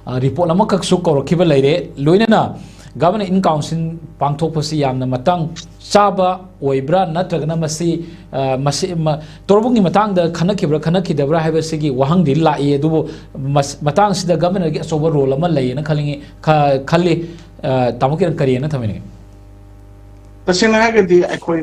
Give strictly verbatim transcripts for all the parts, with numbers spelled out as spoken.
ꯑ, ꯔꯤꯄꯣꯔꯠ ꯑꯃꯈꯛꯁꯨ ꯀꯧꯔꯛꯈꯤꯕ ꯂꯩꯔꯦ꯫ ꯂꯣꯏꯅꯅ Governor in Council ꯄꯥꯡꯊꯣꯛꯄꯁꯤ ꯌꯥꯝꯅ ꯃꯇꯥꯡ ꯆꯥꯕ ꯑꯣꯏꯕ꯭ꯔꯥ, ꯅꯠꯇ꯭ꯔꯒꯅ ꯃꯁꯤ, ꯑ, ꯃꯁꯤ, ꯃ-, ꯇꯣꯔꯕꯨꯡꯒꯤ ꯃꯇꯥꯡꯗ ꯈꯟꯅꯈꯤꯕ꯭ꯔꯥ, ꯈꯟꯅꯈꯤꯗꯕ꯭ꯔꯥ ꯍꯥꯏꯕꯁꯤꯒꯤ ꯋꯥꯍꯪꯗꯤ ꯂꯥꯛꯏ, ꯑꯗꯨꯕꯨ ꯃꯁ-, ꯃꯇꯥꯡꯁꯤꯗ Governorꯒꯤ ꯑꯆꯧꯕ role ꯑꯃ ꯂꯩꯌꯦꯅ ꯈꯜꯂꯤꯉꯤ-, ꯈ-, ꯈꯜꯂꯤ꯫ ꯑ, ꯇꯥꯃꯣ ꯀꯤꯔꯟ, ꯀꯔꯤ ꯍꯥꯏꯅ ꯊꯝꯕꯤꯅꯤꯡꯉꯤ? ꯇꯁꯦꯡꯅ ꯍꯥꯏꯔꯒꯗꯤ ꯑꯩꯈꯣꯏ,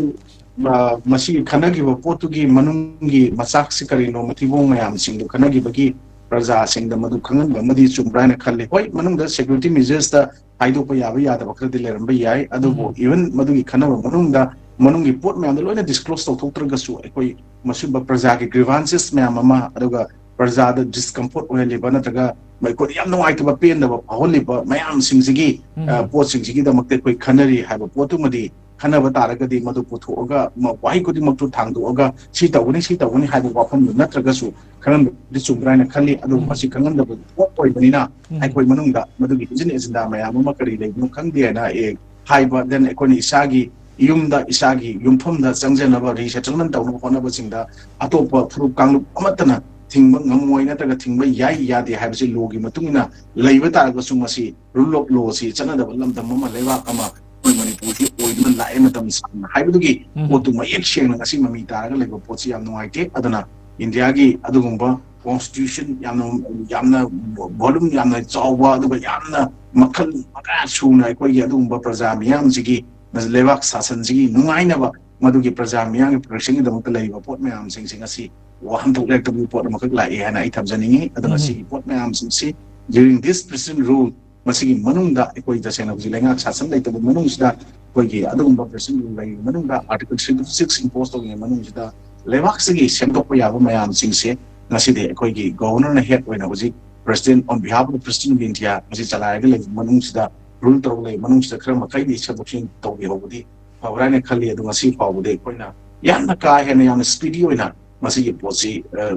ꯑ, ꯃꯁꯤꯒꯤ ꯈꯟꯅꯈꯤꯕ ꯄꯣꯠꯇꯨꯒꯤ ꯃꯅꯨꯡꯒꯤ ꯃꯆꯥꯛꯁꯤ ꯀꯔꯤꯅꯣ, ꯃꯊꯤꯕꯣꯡ ꯃꯌꯥꯝꯁꯤꯡꯗꯨ ꯈꯟꯅꯈꯤꯕꯒꯤ ꯄ꯭ꯔꯖꯥꯁꯤꯡꯗ ꯃꯗꯨ ꯈꯪꯍꯟꯕ ꯑꯃꯗꯤ ꯆꯨꯝꯕ꯭ꯔꯥ ꯍꯥꯏꯅ ꯈꯜꯂꯤ꯫ ꯍꯣꯏ, ꯃꯅꯨꯡꯗ security measuresꯇ ꯍꯥꯏꯗꯣꯛꯄ ꯌꯥꯕ ꯌꯥꯗꯕ ꯈꯔꯗꯤ ꯂꯩꯔꯝꯕ ꯌꯥꯏ, ꯑꯗꯨꯕꯨ ꯎꯝ꯫ Even ꯃꯗꯨꯒꯤ ꯈꯟꯅꯕ ꯃꯅꯨꯡꯗ ꯃꯅꯨꯡꯒꯤ ꯄꯣꯠ ꯃꯌꯥꯝꯗꯣ ꯂꯣꯏꯅ disclose ꯇꯧꯊꯣꯛꯇ꯭ꯔꯒꯁꯨ ꯑꯩꯈꯣꯏ ꯃꯁꯤꯒꯨꯝꯕ ꯄ꯭ꯔꯖꯥꯒꯤ grievances ꯃꯌꯥꯝ ꯑꯃ, ꯑꯗꯨꯒ ꯄ꯭ꯔꯖꯥꯗ discomfort ꯑꯣꯏꯍꯜꯂꯤꯕ ꯅꯠꯇ꯭ꯔꯒ ꯑꯩꯈꯣꯏꯗ ꯌꯥꯝ ꯅꯨꯡꯉꯥꯏꯇꯕ, ꯄꯦꯟꯗꯕ ꯐꯥꯎꯍꯜꯂꯤꯕ ꯃꯌꯥꯝꯁꯤꯡꯁꯤꯒꯤ, ꯎꯝ꯫ ꯑ, ꯄꯣꯠꯁꯤꯡꯁꯤꯒꯤꯗꯃꯛꯇ ꯑꯩꯈꯣꯏ ꯈꯟꯅꯔꯤ ꯍꯥꯏꯕ ꯄꯣꯠꯇꯨꯃꯗꯤ ꯈꯟꯅꯕ ꯇꯥꯔꯒꯗꯤ ꯃꯗꯨ ꯄꯨꯊꯣꯛꯑꯒ ꯃ-, ꯋꯥꯍꯩ ꯈꯨꯗꯤꯡꯃꯛꯇꯨ ꯊꯥꯡꯗꯣꯛꯑꯒ ꯁꯤ ꯇꯧꯒꯅꯤ, ꯁꯤ ꯇꯧꯒꯅꯤ ꯍꯥꯏꯕ ꯋꯥꯐꯝꯗꯨ ꯅꯠꯇ꯭ꯔꯒꯁꯨ ꯈꯪꯍꯟꯕꯗꯤ ꯆꯨꯝꯕ꯭ꯔꯥ ꯍꯥꯏꯅ ꯈꯜꯂꯤ꯫ ꯑꯗꯨꯕꯨ ꯎꯝ꯫ ꯃꯁꯤ ꯈꯪꯍꯟꯗꯕ ꯄꯣꯠ ꯑꯣꯏꯕꯅꯤꯅ ꯎꯝ꯫ ꯑꯩꯈꯣꯏ ꯃꯅꯨꯡꯗ ꯃꯗꯨꯒꯤ hidden agenda ꯃꯌꯥꯝ ꯑꯃ ꯀꯔꯤ ꯂꯩꯕꯅꯣ ꯈꯪꯗꯦ ꯍꯥꯏꯅ, ꯑꯦ, ꯍꯥꯏꯕ, then ꯑꯩꯈꯣꯏꯅ ꯏꯁꯥꯒꯤ ꯌꯨꯝꯗ, ꯏꯁꯥꯒꯤ ꯌꯨꯝꯐꯝꯗ ꯆꯪꯖꯅꯕ, resettlement ꯇꯧꯅꯕ ꯍꯣꯠꯅꯕꯁꯤꯡꯗ ꯑꯇꯣꯞꯄ ꯐꯨꯔꯨꯞ ꯀꯥꯡꯂꯨꯞ ꯑꯃꯠꯇꯅ ꯊꯤꯡꯕ ꯉꯝꯃꯣꯏ ꯅꯠꯇ꯭ꯔꯒ ꯊꯤꯡꯕ ꯌꯥꯏ ꯌꯥꯗꯦ ꯍꯥꯏꯕꯁꯤ lawꯒꯤ ꯃꯇꯨꯡ ꯏꯟꯅ ꯂꯩꯕ ꯇꯥꯔꯒꯁꯨ ꯃꯁꯤ rule of lawꯁꯤ ꯆꯠꯅꯗꯕ ꯂꯝꯗꯝ ꯑꯃ, ꯂꯩꯕꯥꯛ ꯑꯃ ꯑꯩꯈꯣꯏ ꯃꯅꯤꯄꯨꯔꯁꯤ ꯑꯣꯏꯗꯨꯅ ꯂꯥꯛꯑꯦ ꯃꯇꯝ ꯁꯥꯡꯅ ꯍꯥꯏꯕꯗꯨꯒꯤ ꯎꯝ꯫ ꯄꯣꯠꯇꯨ ꯃꯌꯦꯛ ꯁꯦꯡꯅ ꯉꯁꯤ ꯃꯃꯤ ꯇꯥꯔꯒ ꯂꯩꯕ ꯄꯣꯠꯁꯤ ꯌꯥꯝ ꯅꯨꯡꯉꯥꯏꯇꯦ꯫ ꯑꯗꯨꯅ ꯏꯟꯗꯤꯌꯥꯒꯤ ꯑꯗꯨꯒꯨꯝꯕ constitution ꯌꯥꯝꯅ, ꯌꯥꯝꯅ volume ꯌꯥꯝꯅ ꯆꯥꯎꯕ, ꯑꯗꯨꯒ ꯌꯥꯝꯅ ꯃꯈꯜ ꯃꯈꯥ ꯁꯨꯅ ꯑꯩꯈꯣꯏꯒꯤ ꯑꯗꯨꯒꯨꯝꯕ ꯄ꯭ꯔꯖꯥ ꯃꯤꯌꯥꯝꯁꯤꯒꯤ, ꯂꯩꯕꯥꯛ ꯁꯥꯁꯟꯁꯤꯒꯤ ꯅꯨꯡꯉꯥꯏꯅꯕ, ꯃꯗꯨꯒꯤ ꯄ꯭ꯔꯖꯥ ꯃꯤꯌꯥꯝꯒꯤ protectionꯒꯤꯗꯃꯛꯇ ꯂꯩꯔꯤꯕ ꯄꯣꯠ ꯃꯌꯥꯝꯁꯤꯡꯁꯦ ꯉꯁꯤ ꯋꯥꯍꯟꯊꯣꯛ ꯂꯩꯔꯛꯇꯕꯒꯤ ꯄꯣꯠ ꯑꯃꯈꯛ ꯂꯥꯛꯑꯦ ꯍꯥꯏꯅ ꯑꯩ ꯊꯝꯖꯅꯤꯡꯉꯤ꯫ ꯑꯗꯨꯅ ꯎꯝ꯫ ꯁꯤꯒꯤ ꯄꯣꯠ ꯃꯌꯥꯝꯁꯤꯡꯁꯤ during this present rule, ꯃꯁꯤꯒꯤ ꯃꯅꯨꯡꯗ ꯑꯩꯈꯣꯏ ꯇꯁꯦꯡꯅ ꯍꯧꯖꯤꯛ ꯂꯩꯉꯥꯛ ꯁꯥꯁꯟ ꯂꯩꯇꯕ ꯃꯅꯨꯡꯁꯤꯗ ꯑꯩꯈꯣꯏꯒꯤ ꯑꯗꯨꯒꯨꯝꯕ present rule ꯂꯩꯔꯤꯕ ꯃꯅꯨꯡꯗ Article three fifty six impose ꯇꯧꯔꯤꯉꯩ ꯃꯅꯨꯡꯁꯤꯗ ꯂꯩꯕꯥꯛꯁꯤꯒꯤ ꯁꯦꯝꯗꯣꯛꯄ ꯌꯥꯕ ꯃꯌꯥꯝꯁꯤꯡꯁꯦ ꯉꯁꯤꯗꯤ ꯑꯩꯈꯣꯏꯒꯤ Governorꯅ head ꯑꯣꯏꯅ ꯍꯧꯖꯤꯛ President, on behalf of the President of India, ꯃꯁꯤ ꯆꯂꯥꯏꯔꯒ ꯂꯩꯕ ꯃꯅꯨꯡꯁꯤꯗ, rule ꯇꯧꯔꯒ ꯂꯩꯕ ꯃꯅꯨꯡꯁꯤꯗ ꯈꯔ ꯃꯈꯩꯗꯤ ꯁꯦꯝꯗꯣꯛ ꯁꯦꯝꯖꯤꯟ ꯇꯧꯕꯤꯍꯧꯕꯗꯤ ꯐꯕ꯭ꯔꯥ ꯍꯥꯏꯅ ꯈꯜꯂꯤ꯫ ꯑꯗꯣ ꯉꯁꯤ ꯐꯥꯎꯕꯗꯤ ꯑꯩꯈꯣꯏꯅ ꯌꯥꯝꯅ ꯀꯥ ꯍꯦꯟꯅ ꯌꯥꯝꯅ speedy ꯑꯣꯏꯅ ꯃꯁꯤꯒꯤ ꯄꯣꯠꯁꯤ, ꯑ,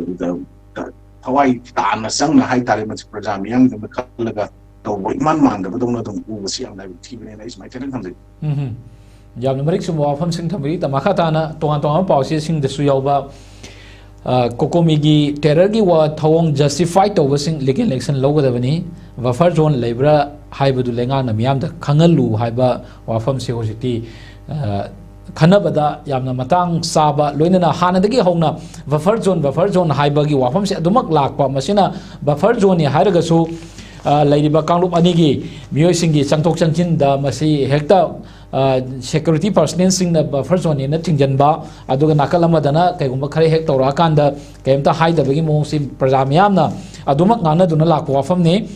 ꯑ, ꯊꯋꯥꯏ ꯇꯥꯅ ꯆꯪꯅ ꯍꯥꯏꯇꯥꯔꯦ, ꯃꯁꯤ ꯄ꯭ꯔꯖꯥ ꯃꯤꯌꯥꯝꯒꯤꯗꯃꯛ ꯈꯜꯂꯒ ꯇꯧꯕ ꯏꯃꯥꯟ ꯃꯥꯟꯗꯕꯗꯧꯅ ꯑꯗꯨꯝ ꯎꯕꯁꯤ ꯌꯥꯝ ꯂꯥꯏꯕꯛ ꯊꯤꯕꯅꯦꯅ ꯑꯩ ꯁꯨꯃꯥꯏꯅ ꯈꯤꯇꯪ ꯊꯝꯖꯒꯦ꯫ ꯎꯝ꯫ ꯌꯥꯝꯅ ꯃꯔꯤꯛ ꯆꯨꯝꯕ ꯋꯥꯐꯝꯁꯤꯡ ꯊꯝꯕꯤꯔꯤ꯫ ꯃꯈꯥ ꯇꯥꯅ ꯇꯣꯉꯥꯟ ꯇꯣꯉꯥꯟꯕ ꯄꯥꯎꯆꯦꯁꯤꯡꯗꯁꯨ ꯌꯥꯎꯕ, ꯑ, ꯀꯣꯀꯣꯃꯤꯒꯤ terrorꯒꯤ ꯋꯥ ꯊꯧꯑꯣꯡ justify ꯇꯧꯕꯁꯤꯡ legal action ꯂꯧꯒꯗꯕꯅꯤ꯫ ꯕꯐꯔ ꯖꯣꯟ ꯂꯩꯕ꯭ꯔꯥ ꯍꯥꯏꯕꯗꯨ ꯂꯩꯉꯥꯛꯅ ꯃꯤꯌꯥꯝꯗ ꯈꯪꯍꯜꯂꯨ ꯍꯥꯏꯕ ꯋꯥꯐꯝꯁꯦ ꯍꯧꯖꯤꯛꯇꯤ, ꯑ, ꯈꯟꯅꯕꯗ ꯌꯥꯝꯅ ꯃꯇꯥꯡ ꯆꯥꯕ, ꯂꯣꯏꯅꯅ ꯍꯥꯟꯅꯗꯒꯤ ꯍꯧꯅ ꯕꯐꯔ ꯖꯣꯟ, ꯕꯐꯔ ꯖꯣꯟ ꯍꯥꯏꯕꯒꯤ ꯋꯥꯐꯝꯁꯦ ꯑꯗꯨꯃꯛ ꯂꯥꯛꯄ꯫ ꯃꯁꯤꯅ ꯕꯐꯔ ꯖꯣꯟꯅꯤ ꯍꯥꯏꯔꯒꯁꯨ, ꯑ, ꯂꯩꯔꯤꯕ ꯀꯥꯡꯂꯨꯞ ꯑꯅꯤꯒꯤ ꯃꯤꯑꯣꯏꯁꯤꯡꯒꯤ ꯆꯪꯊꯣꯛ ꯆꯪꯁꯤꯟꯗ ꯃꯁꯤ ꯍꯦꯛꯇ, ꯑ, ꯁꯦꯀ꯭ꯌꯨꯔꯤꯇꯤ ꯄꯔꯁꯅꯦꯜꯁꯤꯡꯅ ꯕꯐꯔ ꯖꯣꯟꯅꯦꯅ ꯊꯤꯡꯖꯤꯟꯕ, ꯑꯗꯨꯒ ꯅꯥꯀꯜ ꯑꯃꯗꯅ ꯀꯩꯒꯨꯝꯕ ꯈꯔ ꯍꯦꯛ ꯇꯧꯔꯛꯑꯀꯥꯟꯗ ꯀꯔꯤꯝꯇ ꯍꯥꯏꯗꯕꯒꯤ ꯃꯑꯣꯡꯁꯤ ꯄ꯭ꯔꯖꯥ ꯃꯤꯌꯥꯝꯅ ꯑꯗꯨꯃꯛ ꯉꯥꯡꯅꯗꯨꯅ ꯂꯥꯛꯄ ꯋꯥꯐꯝꯅꯤ꯫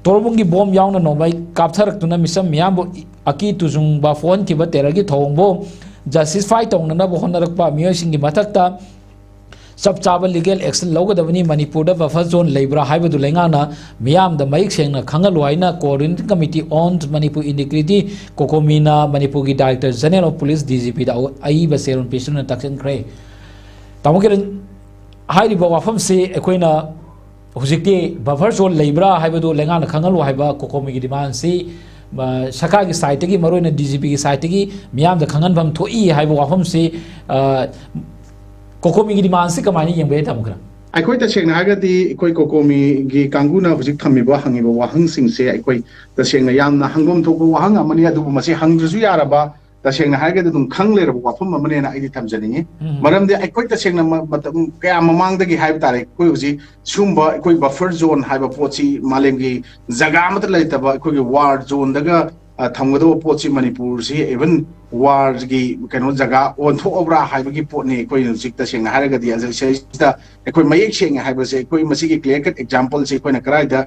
ꯇꯣꯔꯕꯨꯡꯒꯤ ꯕꯣꯝ ꯌꯥꯎꯅ ꯅꯣꯡꯃꯩ ꯀꯥꯞꯊꯔꯛꯇꯨꯅ ꯃꯤꯆꯝ ꯃꯤꯌꯥꯝꯕꯨ ꯑꯀꯤ ꯇꯨꯖꯨꯡꯕ ꯄꯣꯛꯍꯟꯈꯤꯕ ꯇꯦꯔꯔꯒꯤ ꯊꯧꯑꯣꯡꯕꯨ ꯖꯁꯇꯤꯁꯐꯥꯏ ꯇꯧꯅꯅꯕ ꯍꯣꯠꯅꯔꯛꯄ ꯃꯤꯑꯣꯏꯁꯤꯡꯒꯤ ꯃꯊꯛꯇ ꯆꯞ ꯆꯥꯕ ꯂꯤꯒꯦꯜ ꯑꯦꯛꯁꯟ ꯂꯧꯒꯗꯕꯅꯤ꯫ ꯃꯅꯤꯄꯨꯔꯗ ꯕꯐꯔ ꯖꯣꯟ ꯂꯩꯕ꯭ꯔꯥ ꯍꯥꯏꯕꯗꯨ ꯂꯩꯉꯥꯛꯅ ꯃꯤꯌꯥꯝꯗ ꯃꯌꯦꯛ ꯁꯦꯡꯅ ꯈꯪꯍꯜꯂꯨ ꯍꯥꯏꯅ Coordinating Committee on Manipur Integrity, ꯀꯣꯀꯣꯃꯤꯅ ꯃꯅꯤꯄꯨꯔꯒꯤ Director General of Police, D G P ꯗ ꯑꯏꯕ ꯆꯦꯔꯣꯜ ꯄꯤꯁꯤꯟꯅ ꯇꯥꯛꯁꯤꯟꯈ꯭ꯔꯦ꯫ ꯇꯥꯃꯣ ꯀꯤꯔꯟ, ꯍꯥꯏꯔꯤꯕ ꯋꯥꯐꯝꯁꯤ ꯑꯩꯈꯣꯏꯅ ꯍꯧꯖꯤꯛꯇꯤ ꯕꯐꯔ ꯖꯣꯟ ꯂꯩꯕ꯭ꯔꯥ ꯍꯥꯏꯕꯗꯨ ꯂꯩꯉꯥꯛꯅ ꯈꯪꯍꯜꯂꯨ ꯍꯥꯏꯕ ꯀꯣꯀꯣꯃꯤꯒꯤ ꯗꯤꯃꯥꯟꯁꯤ, ꯑ, ꯁꯔꯀꯥꯔꯒꯤ ꯁꯥꯏꯠꯇꯒꯤ, ꯃꯔꯨꯑꯣꯏꯅ D G P ꯒꯤ ꯁꯥꯏꯠꯇꯒꯤ ꯃꯤꯌꯥꯝꯗ ꯈꯪꯍꯟꯐꯝ ꯊꯣꯛꯏ ꯍꯥꯏꯕ ꯋꯥꯐꯝꯁꯤ, ꯑ, ꯀꯣꯀꯣꯃꯤꯒꯤ ꯗꯤꯃꯥꯟꯁꯤ ꯀꯃꯥꯏꯅ ꯌꯦꯡꯕ ꯌꯥꯏ, ꯇꯥꯃꯣ ꯈꯔ? ꯑꯩꯈꯣꯏ ꯇꯁꯦꯡꯅ ꯍꯥꯏꯔꯒꯗꯤ ꯑꯩꯈꯣꯏ ꯀꯣꯀꯣꯃꯤꯒꯤ ꯀꯥꯡꯕꯨꯅ ꯍꯧꯖꯤꯛ ꯊꯝꯃꯤꯕ, ꯍꯪꯉꯤꯕ ꯋꯥꯍꯪꯁꯤꯡꯁꯦ ꯑꯩꯈꯣꯏ ꯇꯁꯦꯡꯅ ꯌꯥꯝꯅ ꯍꯪꯐꯝ ꯊꯣꯛꯄ ꯋꯥꯍꯪ ꯑꯃꯅꯤ꯫ ꯑꯗꯨꯕꯨ ꯃꯁꯤ ꯍꯪꯗ꯭ꯔꯁꯨ ꯌꯥꯔꯕ, ꯇꯁꯦꯡꯅ ꯍꯥꯏꯔꯒꯗꯤ ꯑꯗꯨꯝ ꯈꯪ ꯂꯩꯔꯕ ꯋꯥꯐꯝ ꯑꯃꯅꯦꯅ ꯑꯩꯗꯤ ꯊꯝꯖꯅꯤꯡꯉꯤ꯫ ꯎꯝ꯫ ꯃꯔꯝꯗꯤ ꯑꯩꯈꯣꯏ ꯇꯁꯦꯡꯅ ꯃ-, ꯃꯇꯝ ꯀꯌꯥ ꯃꯃꯥꯡꯗꯒꯤ ꯍꯥꯏꯕ ꯇꯥꯔꯦ, ꯑꯩꯈꯣꯏ ꯍꯧꯖꯤꯛ ꯁꯤꯒꯨꯝꯕ ꯑꯩꯈꯣꯏ ꯕꯐꯔ ꯖꯣꯟ ꯍꯥꯏꯕ ꯄꯣꯠꯁꯤ ꯃꯥꯂꯦꯝꯒꯤ ꯖꯒꯥ ꯑꯃꯠꯇ ꯂꯩꯇꯕ ꯑꯩꯈꯣꯏꯒꯤ ꯋꯥꯔ ꯖꯣꯟꯗꯒ, ꯑ, ꯊꯝꯒꯗꯕ ꯄꯣꯠꯁꯤ ꯃꯅꯤꯄꯨꯔꯁꯤ even ꯋꯥꯔꯒꯤ ꯀꯩꯅꯣ ꯖꯒꯥ ꯑꯣꯟꯊꯣꯛꯑꯕ꯭ꯔꯥ ꯍꯥꯏꯕꯒꯤ ꯄꯣꯠꯅꯤ꯫ ꯑꯩꯈꯣꯏ ꯍꯧꯖꯤꯛ ꯇꯁꯦꯡꯅ ꯍꯥꯏꯔꯒꯗꯤ ꯑꯁꯤ-, ꯁꯤꯗꯩꯁꯤꯗ ꯑꯩꯈꯣꯏ ꯃꯌꯦꯛ ꯁꯦꯡꯉꯦ ꯍꯥꯏꯕꯁꯦ, ꯑꯩꯈꯣꯏ ꯃꯁꯤꯒꯤ clear cut example ꯁꯦ ꯑꯩꯈꯣꯏꯅ ꯀꯗꯥꯏꯗ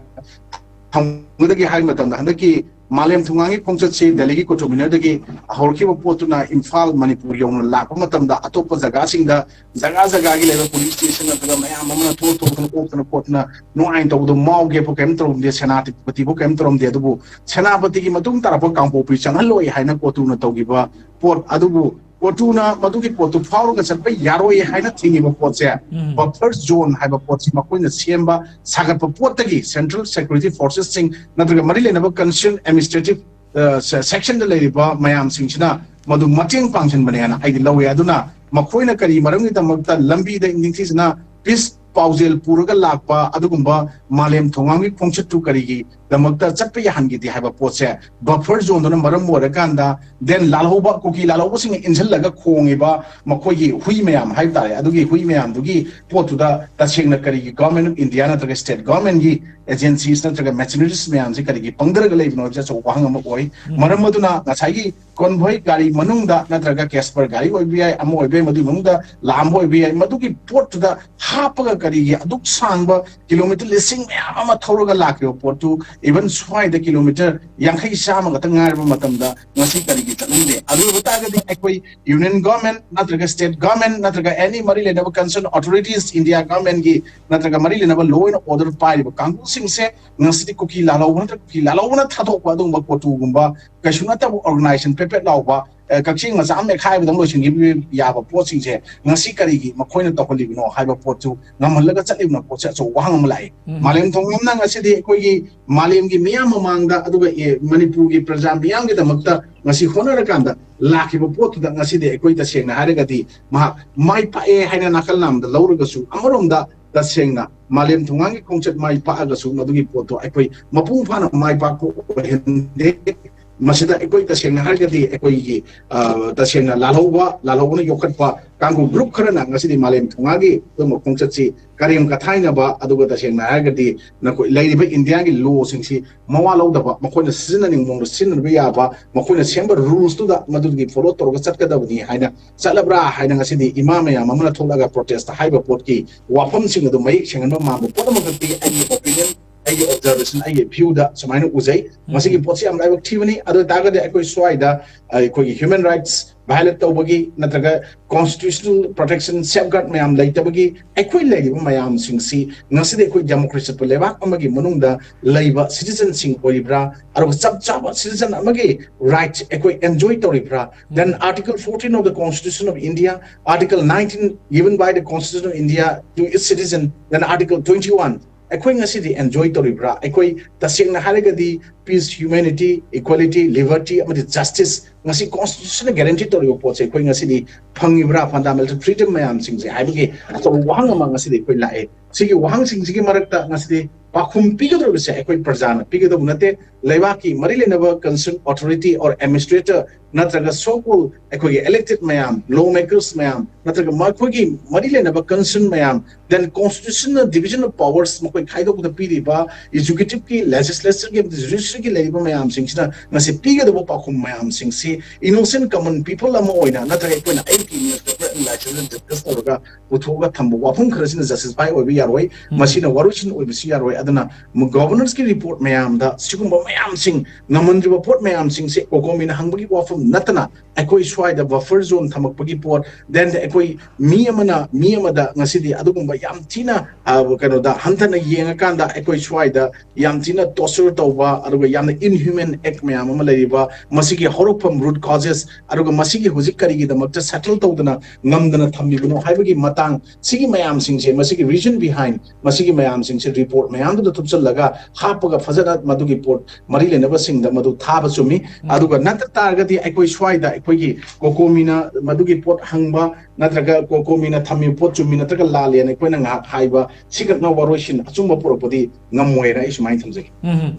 ꯊꯝꯒꯗꯒꯦ ꯍꯥꯏꯕ ꯃꯇꯝꯗ, ꯍꯟꯗꯛꯀꯤ ꯃꯥꯂꯦꯝ ꯊꯨꯡꯒꯥꯡꯒꯤ ꯈꯣꯡꯆꯠꯁꯤ ꯗꯦꯜꯂꯤꯒꯤ ꯀꯨꯇꯨꯕ ꯃꯤꯅꯔꯗꯒꯤ ꯍꯧꯔꯛꯈꯤꯕ ꯄꯣꯠꯇꯨꯅ ꯏꯝꯐꯥꯜ, ꯃꯅꯤꯄꯨꯔ ꯌꯧꯅ ꯂꯥꯛꯄ ꯃꯇꯝꯗ, ꯑꯇꯣꯞꯄ ꯖꯒꯥꯁꯤꯡꯗ, ꯖꯒꯥ ꯖꯒꯥꯒꯤ ꯂꯩꯕ police station ꯅꯠꯇ꯭ꯔꯒ ꯃꯌꯥꯝ ꯑꯃꯅ ꯊꯣꯛ ꯊꯣꯛꯇꯅ, ꯑꯣꯛꯇꯅ ꯈꯣꯠꯇꯅ, ꯅꯨꯡꯉꯥꯏꯅ ꯇꯧꯕꯗꯣ, ꯃꯥꯎ ꯒꯦꯞꯄꯨ ꯀꯩꯝ ꯇꯧꯔꯝꯗꯦ, ꯁꯦꯅꯥꯄꯇꯤꯕꯨ ꯀꯩꯝ ꯇꯧꯔꯝꯗꯦ꯫ ꯑꯗꯨꯕꯨ ꯁꯦꯅꯥꯄꯇꯤꯒꯤ ꯃꯇꯨꯡ ꯇꯥꯔꯛꯄ ꯀꯥꯡꯄꯣꯛꯄꯤ ꯆꯪꯍꯜꯂꯣꯏ ꯍꯥꯏꯅ ꯀꯣꯇꯨꯅ ꯇꯧꯈꯤꯕ ꯄꯣꯠ ꯑꯗꯨꯕꯨ, ꯀꯣꯇꯨꯅ ꯃꯗꯨꯒꯤ ꯄꯣꯠꯇꯨ ꯐꯥꯎꯔꯒ ꯆꯠꯄ ꯌꯥꯔꯣꯏ ꯍꯥꯏꯅ ꯊꯤꯡꯉꯤꯕ ꯄꯣꯠꯁꯦ, ꯎꯝ꯫ Buffer zone ꯍꯥꯏꯕ ꯄꯣꯠꯁꯤ ꯃꯈꯣꯏꯅ ꯁꯦꯝꯕ, ꯁꯥꯒꯠꯄ ꯄꯣꯠꯇꯒꯤ Central Security Forces ꯁꯤꯡ ꯅꯠꯇ꯭ꯔꯒ ꯃꯔꯤ ꯂꯩꯅꯕ concerned administrative, ꯑ, se-, section ꯗ ꯂꯩꯔꯤꯕ ꯃꯌꯥꯝꯁꯤꯡꯁꯤꯅ ꯃꯗꯨ ꯃꯇꯦꯡ ꯄꯥꯡꯁꯤꯟꯕꯅꯦꯅ ꯑꯩꯗꯤ ꯂꯧꯏ꯫ ꯑꯗꯨꯅ ꯃꯈꯣꯏꯅ ꯀꯔꯤ ꯃꯔꯝꯒꯤꯗꯃꯛꯇ ꯂꯝꯕꯤꯗ ꯅꯤꯡꯊꯤꯖꯅ peace ꯄꯥꯎꯖꯦꯜ ꯄꯨꯔꯒ ꯂꯥꯛꯄ ꯑꯗꯨꯒꯨꯝꯕ ꯃꯥꯂꯦꯝ ꯊꯣꯡꯒꯥꯡꯒꯤ ꯈꯣꯡꯆꯠꯇꯨ ꯀꯔꯤꯒꯤꯗꯃꯛꯇ ꯆꯠꯄ ꯌꯥꯍꯟꯈꯤꯗꯦ ꯍꯥꯏꯕ ꯄꯣꯠꯁꯦ, ꯕꯐꯔ ꯖꯣꯟꯗꯨꯅ ꯃꯔꯝ ꯑꯣꯏꯔꯀꯥꯟꯗ, ꯗꯦꯟ ꯂꯥꯜꯍꯧꯕ, ꯀꯨꯀꯤ ꯂꯥꯜꯍꯧꯕꯁꯤꯡꯅ ꯏꯟꯁꯤꯜꯂꯒ ꯈꯣꯡꯉꯤꯕ ꯃꯈꯣꯏꯒꯤ ꯍꯨꯏ ꯃꯌꯥꯝ ꯍꯥꯏꯕ ꯇꯥꯔꯦ, ꯑꯗꯨꯒꯤ ꯍꯨꯏ ꯃꯌꯥꯝꯗꯨꯒꯤ ꯄꯣꯠꯇꯨꯗ ꯇꯁꯦꯡꯅ ꯀꯔꯤꯒꯤ Government of India ꯅꯠꯇ꯭ꯔꯒ state government ꯒꯤ agencies ꯅꯠꯇ꯭ꯔꯒ machineries ꯃꯌꯥꯝꯁꯦ ꯀꯔꯤꯒꯤ ꯄꯪꯊꯔꯒ ꯂꯩꯕꯅꯣ ꯍꯥꯏꯕꯁꯦ ꯑꯆꯧꯕ ꯋꯥꯍꯪ ꯑꯃ ꯑꯣꯏ꯫ ꯃꯔꯝ ꯑꯗꯨꯅ ꯉꯁꯥꯏꯒꯤ convoy ꯒꯥꯔꯤ ꯃꯅꯨꯡꯗ ꯅꯠꯇ꯭ꯔꯒ Casper ꯒꯥꯔꯤ ꯑꯣꯏꯕ ꯌꯥꯏ, ꯑꯃ ꯑꯣꯏꯕ ꯌꯥꯏ, ꯃꯗꯨꯒꯤ ꯃꯅꯨꯡꯗ ꯂꯥꯛꯑꯝꯕ ꯑꯣꯏꯕ ꯌꯥꯏ, ꯃꯗꯨꯒꯤ ꯄꯣꯠꯇꯨꯗ ꯍꯥꯞꯄꯒ ꯀꯔꯤꯒꯤ ꯑꯗꯨꯛ ꯁꯥꯡꯕ ꯀꯤꯂꯣꯃꯤꯇꯔ ꯂꯤꯁꯤꯡ ꯃꯌꯥꯝ ꯑꯃ ꯊꯧꯔꯒ ꯂꯥꯛꯈꯤꯕ ꯄꯣꯠꯇꯨ, even ꯁ꯭ꯋꯥꯏꯗ ꯀꯤꯂꯣꯃꯤꯇꯔ ꯌꯥꯡꯈꯩ ꯆꯥꯝꯃ ꯈꯛꯇ ꯉꯥꯏꯔꯕ ꯃꯇꯝꯗ ꯉꯁꯤ ꯀꯔꯤꯒꯤ ꯆꯠꯅꯤꯡꯗꯦ? ꯑꯗꯨ ꯑꯣꯏꯕ ꯇꯥꯔꯒꯗꯤ ꯑꯩꯈꯣꯏ union government ꯅꯠꯇ꯭ꯔꯒ state government ꯅꯠꯇ꯭ꯔꯒ any ꯃꯔꯤ ꯂꯩꯅꯕ concern authorities, India government ꯀꯤ ꯅꯠꯇ꯭ꯔꯒ ꯃꯔꯤ ꯂꯩꯅꯕ law and order ꯄꯥꯏꯔꯤꯕ ꯀꯥꯡꯕꯨꯁꯤꯡꯁꯦ ꯉꯁꯤꯗꯤ ꯀꯨꯀꯤ ꯂꯥꯜꯍꯧꯕ ꯅꯠꯇ꯭ꯔꯒ ꯀꯨꯀꯤ ꯂꯥꯜꯍꯧꯕꯅ ꯊꯥꯗꯣꯛꯄ ꯑꯗꯨꯒꯨꯝꯕ ꯄꯣꯠꯇꯨꯒꯨꯝꯕ ꯀꯩꯁꯨ ꯅꯠꯇꯕ organization ꯄꯦꯠ ꯄꯦꯠ ꯂꯥꯎꯕ, ꯑ, ꯀꯛꯆꯦꯡ ꯃꯆꯥ ꯑꯃ ꯃꯦꯠꯈꯥꯏꯕꯗꯧ ꯂꯣꯏꯁꯤꯟꯈꯤꯕ ꯌꯥꯕ ꯄꯣꯠꯁꯤꯡꯁꯦ ꯉꯁꯤ ꯀꯔꯤꯒꯤ ꯃꯈꯣꯏꯅ ꯇꯧꯍꯜꯂꯤꯕꯅꯣ ꯍꯥꯏꯕ ꯄꯣꯠꯇꯨ ꯉꯝꯍꯜꯂꯒ ꯆꯠꯂꯤꯕꯅ ꯄꯣꯠꯁꯦ ꯑꯆꯧꯕ ꯋꯥꯍꯪ ꯑꯃ ꯂꯥꯛꯏ꯫ ꯎꯝ꯫ ꯃꯥꯂꯦꯝ ꯊꯣꯡꯉꯝꯅ ꯉꯁꯤꯗꯤ ꯑꯩꯈꯣꯏꯒꯤ ꯃꯥꯂꯦꯝꯒꯤ ꯃꯤꯌꯥꯝ ꯃꯃꯥꯡꯗ, ꯑꯗꯨꯒ, ꯑꯦ, ꯃꯅꯤꯄꯨꯔꯒꯤ ꯄ꯭ꯔꯖꯥ ꯃꯤꯌꯥꯝꯒꯤꯗꯃꯛꯇ ꯉꯁꯤ ꯍꯣꯠꯅꯔꯀꯥꯟꯗ ꯂꯥꯛꯈꯤꯕ ꯄꯣꯠꯇꯨꯗ ꯉꯁꯤꯗꯤ ꯑꯩꯈꯣꯏ ꯇꯁꯦꯡꯅ ꯍꯥꯏꯔꯒꯗꯤ ꯃꯍꯥꯛ ꯃꯥꯏ ꯄꯥꯛꯑꯦ ꯍꯥꯏꯅ ꯅꯥꯀꯜ ꯅꯥꯝꯗ ꯂꯧꯔꯒꯁꯨ, ꯑꯃꯔꯣꯝꯗ ꯇꯁꯦꯡꯅ ꯃꯥꯂꯦꯝ ꯊꯣꯡꯒꯥꯡꯒꯤ ꯈꯣꯡꯆꯠ ꯃꯥꯏ ꯄꯥꯛꯑꯒꯁꯨ ꯃꯗꯨꯒꯤ ꯄꯣꯠꯇꯣ ꯑꯩꯈꯣꯏ ꯃꯄꯨꯡ ꯐꯥꯅ ꯃꯥꯏ ꯄꯥꯛꯄ ꯑꯣꯏꯍꯟꯗꯦ꯫ ꯃꯁꯤꯗ ꯑꯩꯈꯣꯏ ꯇꯁꯦꯡꯅ ꯍꯥꯏꯔꯒꯗꯤ ꯑꯩꯈꯣꯏꯒꯤ, ꯑ, ꯇꯁꯦꯡꯅ ꯂꯥꯜꯍꯧꯕ, ꯂꯥꯜꯍꯧꯕꯅ ꯌꯣꯛꯈꯠꯄ ꯀꯥꯡꯕꯨ group ꯈꯔꯅ ꯉꯁꯤꯗꯤ ꯃꯥꯂꯦꯝ ꯊꯣꯡꯒꯥꯡꯒꯤ ꯑꯗꯨꯒꯨꯝꯕ ꯈꯣꯡꯆꯠꯁꯤ ꯀꯔꯦꯝ ꯀꯊꯥꯏꯅꯕ, ꯑꯗꯨꯒ ꯇꯁꯦꯡꯅ ꯍꯥꯏꯔꯒꯗꯤ ꯅꯈꯣꯏ ꯂꯩꯔꯤꯕ ꯏꯟꯗꯤꯌꯥꯒꯤ law ꯁꯤꯡꯁꯤ ꯃꯋꯥ ꯂꯧꯗꯕ, ꯃꯈꯣꯏꯅ ꯁꯤꯖꯤꯟꯅꯅꯤꯡꯕ ꯃꯑꯣꯡꯗ ꯁꯤꯖꯤꯟꯅꯕ ꯌꯥꯕ, ꯃꯈꯣꯏꯅ ꯁꯦꯝꯕ rules ꯇꯨꯗ ꯃꯗꯨꯒꯤ follow ꯇꯧꯔꯒ ꯆꯠꯀꯗꯕꯅꯤ ꯍꯥꯏꯅ ꯆꯠꯂꯕ꯭ꯔꯥ ꯍꯥꯏꯅ ꯉꯁꯤꯗꯤ ꯏꯃꯥ ꯃꯌꯥꯝ ꯑꯃꯅ ꯊꯣꯛꯂꯒ protest ꯍꯥꯏꯕ ꯄꯣꯠꯀꯤ ꯋꯥꯐꯝꯁꯤꯡ ꯑꯗꯨ ꯃꯌꯦꯛ ꯁꯦꯡꯍꯟꯕ ꯃꯥꯟꯕ ꯄꯣꯠ ꯑꯃꯈꯛꯇꯤ ꯑꯩꯒꯤ opinion, ꯑꯩꯒꯤ observation, ꯑꯩꯒꯤ view ꯗ ꯁꯨꯃꯥꯏꯅ ꯎꯖꯩ꯫ ꯃꯁꯤꯒꯤ ꯄꯣꯠꯁꯤ ꯌꯥꯝ ꯂꯥꯏꯕꯛ ꯊꯤꯕꯅꯤ꯫ ꯑꯗꯨ ꯑꯣꯏꯇꯥꯔꯒꯗꯤ ꯑꯩꯈꯣꯏ ꯁ꯭ꯋꯥꯏꯗ ꯑꯩꯈꯣꯏꯒꯤ human rights violate ꯇꯧꯕꯒꯤ ꯅꯠꯇ꯭ꯔꯒ constitutional protection safeguard ꯃꯌꯥꯝ ꯂꯩꯇꯕꯒꯤ ꯑꯩꯈꯣꯏ ꯂꯩꯔꯤꯕ ꯃꯌꯥꯝꯁꯤꯡꯁꯤ ꯉꯁꯤꯗꯤ ꯑꯩꯈꯣꯏ democracy ꯆꯠꯄ ꯂꯩꯕꯥꯛ ꯑꯃꯒꯤ ꯃꯅꯨꯡꯗ ꯂꯩꯕ citizen ꯁꯤꯡ ꯑꯣꯏꯔꯤꯕ꯭ꯔꯥ? ꯑꯗꯨꯒ ꯆꯞ ꯆꯥꯕ citizen ꯑꯃꯒꯤ rights ꯑꯩꯈꯣꯏ enjoy ꯇꯧꯔꯤꯕ꯭ꯔꯥ? Then Article fourteen of the Constitution of India, Article nineteen given by the Constitution of India to its citizen, then Article twenty-one ꯑꯩꯈꯣꯏ ꯉꯁꯤꯗꯤ ꯑꯦꯟꯖꯣꯏ ꯇꯧꯔꯤꯕ꯭ꯔꯥ? ꯑꯩꯈꯣꯏ ꯇꯁꯦꯡꯅ ꯍꯥꯏꯔꯒꯗꯤ peace, humanity, equality, liberty ꯑꯃꯗꯤ justice ꯉꯁꯤ ꯀꯣꯟꯁꯇꯤꯇ꯭ꯌꯨꯁꯟꯅ guarantee ꯇꯧꯔꯤꯕ ꯄꯣꯠꯁꯦ ꯑꯩꯈꯣꯏ ꯉꯁꯤꯗꯤ ꯐꯪꯉꯤꯕ꯭ꯔꯥ? ꯐꯟꯗꯥꯃꯦꯟꯇꯦꯜ ꯐ꯭ꯔꯤꯗꯝ ꯃꯌꯥꯝꯁꯤꯡꯁꯦ ꯍꯥꯏꯕꯒꯤ ꯑꯆꯧꯕ ꯋꯥꯍꯪ ꯑꯃ ꯉꯁꯤꯗꯤ ꯑꯩꯈꯣꯏ ꯂꯥꯛꯑꯦ꯫ ꯁꯤꯒꯤ ꯋꯥꯍꯪꯁꯤꯡꯁꯤꯒꯤ ꯃꯔꯛꯇ ꯉꯁꯤꯗꯤ ꯄꯥꯎꯈꯨꯝ ꯄꯤꯒꯗꯧꯔꯤꯕꯁꯦ ꯑꯩꯈꯣꯏ ꯄ꯭ꯔꯖꯥꯅ ꯄꯤꯒꯗꯧꯕ ꯅꯠꯇꯦ꯫ ꯂꯩꯕꯥꯛꯀꯤ ꯃꯔꯤ ꯂꯩꯅꯕ concerned authority or administrator ꯅꯠꯇ꯭ꯔꯒ so called ꯑꯩꯈꯣꯏꯒꯤ elected ꯃꯌꯥꯝ, law makers ꯃꯌꯥꯝ, ꯅꯠꯇ꯭ꯔꯒ ꯃꯈꯣꯏꯒꯤ ꯃꯔꯤ ꯂꯩꯅꯕ concerned ꯃꯌꯥꯝ, then constitutional division of powers ꯃꯈꯣꯏ ꯈꯥꯏꯗꯣꯛꯇꯨꯅ ꯄꯤꯔꯤꯕ executive ꯀꯤ, legislature ꯒꯤ ꯑꯃꯗꯤ judiciary ꯒꯤ ꯂꯩꯔꯤꯕ ꯃꯌꯥꯝꯁꯤꯡꯁꯤꯅ ꯉꯁꯤ ꯄꯤꯒꯗꯧꯕ ꯄꯥꯎꯈꯨꯝ ꯃꯌꯥꯝꯁꯤꯡꯁꯤ innocent common people ꯑꯃ ꯑꯣꯏꯅ ꯅꯠꯇ꯭ꯔꯒ ꯑꯩꯈꯣꯏꯅ ꯑꯩꯒꯤ ꯅ꯭ꯌꯨꯁꯄꯦꯄꯔ ꯑꯦꯟ ꯂꯥꯏꯁꯦꯟꯁ ꯗꯤꯁꯀꯁ ꯇꯧꯔꯒ ꯄꯨꯊꯣꯛꯑꯒ ꯊꯝꯕ ꯋꯥꯐꯝ ꯈꯔꯁꯤꯅ ꯖꯁꯇꯤꯁꯐꯥꯏ ꯑꯣꯏꯕ ꯌꯥꯔꯣꯏ꯫ ꯃꯁꯤꯅ ꯋꯥꯔꯣꯏꯁꯤꯟ ꯑꯣꯏꯕꯁꯨ ꯌꯥꯔꯣꯏ꯫ ꯑꯗꯨꯅ ꯒꯣꯚꯔꯅꯦꯟꯁꯀꯤ ꯔꯤꯄꯣꯔꯠ ꯃꯌꯥꯝꯗ ꯁꯤꯒꯨꯝꯕ ꯃꯌꯥꯝꯁꯤꯡ, ꯉꯝꯍꯟꯗ꯭ꯔꯤꯕ ꯄꯣꯠ ꯃꯌꯥꯝꯁꯤꯡꯁꯦ ꯀꯣꯀꯣꯃꯤꯅ ꯍꯪꯕꯒꯤ ꯋꯥꯐꯝ ꯅꯠꯇꯅ ꯑꯩꯈꯣꯏ ꯁ꯭ꯋꯥꯏꯗ ꯕꯐꯔ ꯖꯣꯟ ꯊꯝꯃꯛꯄꯒꯤ ꯄꯣꯠ, then ꯑꯩꯈꯣꯏ ꯃꯤ ꯑꯃꯅ ꯃꯤ ꯑꯃꯗ ꯉꯁꯤꯗꯤ ꯑꯗꯨꯒꯨꯝꯕ ꯌꯥꯝ ꯊꯤꯅ, ꯑ, ꯀꯩꯅꯣꯗ ꯍꯟꯊꯅ ꯌꯦꯡꯉꯀꯥꯟꯗ ꯑꯩꯈꯣꯏ ꯁ꯭ꯋꯥꯏꯗ ꯌꯥꯝ ꯊꯤꯅ ꯇꯣꯔꯆꯔ ꯇꯧꯕ, ꯑꯗꯨꯒ ꯌꯥꯝꯅ inhuman act ꯃꯌꯥꯝ ꯑꯃ ꯂꯩꯔꯤꯕ, ꯃꯁꯤꯒꯤ ꯍꯧꯔꯛꯐꯝ, root causes, ꯑꯗꯨꯒ ꯃꯁꯤꯒꯤ ꯍꯧꯖꯤꯛ ꯀꯔꯤꯒꯤꯗꯃꯛꯇ ꯁꯦꯇꯜ ꯇꯧꯗꯅ ꯉꯝꯗꯅ ꯊꯝꯂꯤꯕꯅꯣ ꯍꯥꯏꯕꯒꯤ ꯃꯇꯥꯡ, ꯁꯤꯒꯤ ꯃꯌꯥꯝꯁꯤꯡꯁꯦ, ꯃꯁꯤꯒꯤ reason behind, ꯃꯁꯤꯒꯤ ꯃꯌꯥꯝꯁꯤꯡꯁꯦ ꯔꯤꯄꯣꯔꯠ ꯃꯌꯥꯝꯗꯨꯗ ꯊꯨꯞꯆꯜꯂꯒ ꯍꯥꯞꯄꯒ ꯐꯖꯅ ꯃꯗꯨꯒꯤ ꯄꯣꯠ ꯃꯔꯤ ꯂꯩꯅꯕꯁꯤꯡꯗ ꯃꯗꯨ ꯊꯥꯕ ꯆꯨꯝꯃꯤ꯫ ꯑꯗꯨꯒ ꯅꯠꯇ ꯇꯥꯔꯒꯗꯤ ꯑꯩꯈꯣꯏ ꯁ꯭ꯋꯥꯏꯗ ꯑꯩꯈꯣꯏꯒꯤ ꯀꯣꯀꯣꯃꯤꯅ ꯃꯗꯨꯒꯤ ꯄꯣꯠ ꯍꯪꯕ ꯅꯠꯇ꯭ꯔꯒ ꯀꯣꯀꯣꯃꯤꯅ ꯊꯝꯃꯤꯕ ꯄꯣꯠ ꯆꯨꯝꯃꯤ ꯅꯠꯇ꯭ꯔꯒ ꯂꯥꯜꯂꯦꯅ ꯑꯩꯈꯣꯏꯅ ꯉꯥꯏꯍꯥꯛ ꯍꯥꯏꯕ, ꯁꯤꯈꯛꯅ ꯋꯥꯔꯣꯏꯁꯤꯟ ꯑꯆꯨꯝꯕ ꯄꯨꯔꯛꯄꯗꯤ ꯉꯝꯃꯣꯏꯅ ꯑꯩ ꯁꯨꯃꯥꯏꯅ ꯊꯝꯖꯒꯦ꯫ ꯎꯝ꯫